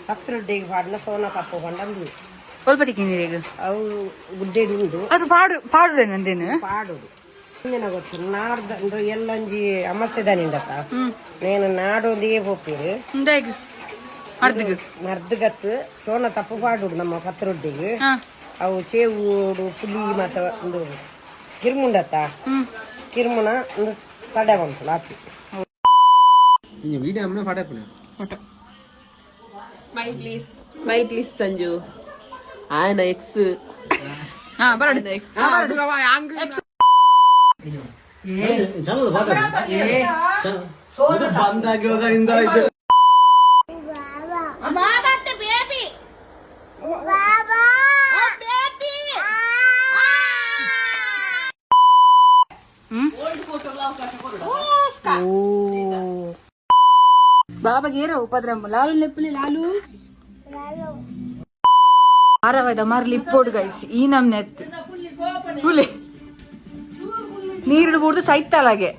ಪತ್ರೊಡ್ಡೆಗೆ ಪಾಡಿನ ಸೋನ ತಪ್ಪು ಪಂಡಂದು. ಒಲ್ಪ ತಿಕ್ಕಿನೀರೆಗ್? ಅವು ಗುಡ್ಡೆಡ್ ಉಂಡು. ಅದು ಪಾಡು ಪಾಡುದೆ ನಂದೇನು? ಪಾಡುದು ಒಂದಿನ ಗೊತ್ತು ನಾಡ್ದ ಉಂದು ಎಲ್ಲೊಂಜಿ ಅಮಸೆ ದನಿಂಡತ್ತ. ನೇನು ನಾಡೊಂದಿಗೆ ಪೋಪೀರು. ಇಂದಾಗ್ ಅರ್ಧಗ್. ಮರ್ದ್ ಗತ್ತು ಸೋನ ತಪ್ಪು ಪಾಡುಡು ನಮ್ಮ ಪತ್ರೊಡ್ಡಿಗೆ. ಅವು ಚೇವುಡು ಪುಲಿ ಮಾತ ಉಂದು ಕಿರ್ಮುಂಡತ್ತ. ಕಿರ್ಮುನ ಉಂದು ತಡೆ ಉಂಟು ಆತಿ. ವಿಡಿಯೋ ಅಮ್ಮನ ಪಾಡ. Photo. Smile please, smile please Sanju. ಆಯನ ಎಕ್ಸ್. ಹಾ, ಬರಡು. ಬಾಬಾ ಗೇರ ಉಪದ್ರ ಲಾಲು ಲೆಪ್ಪುಲಿ ಲಾಲು ಆರವಾಯ್ದ ಮಾರ್ಲಿ ಇಪ್ಪೋಡು ಗೈಸ್. ಈ ನಮ್ನೆ ಎತ್ತು ತುಲೆ ನೀರು ಕುಡ್ದು ಸೈತಾಲಾಗೆ.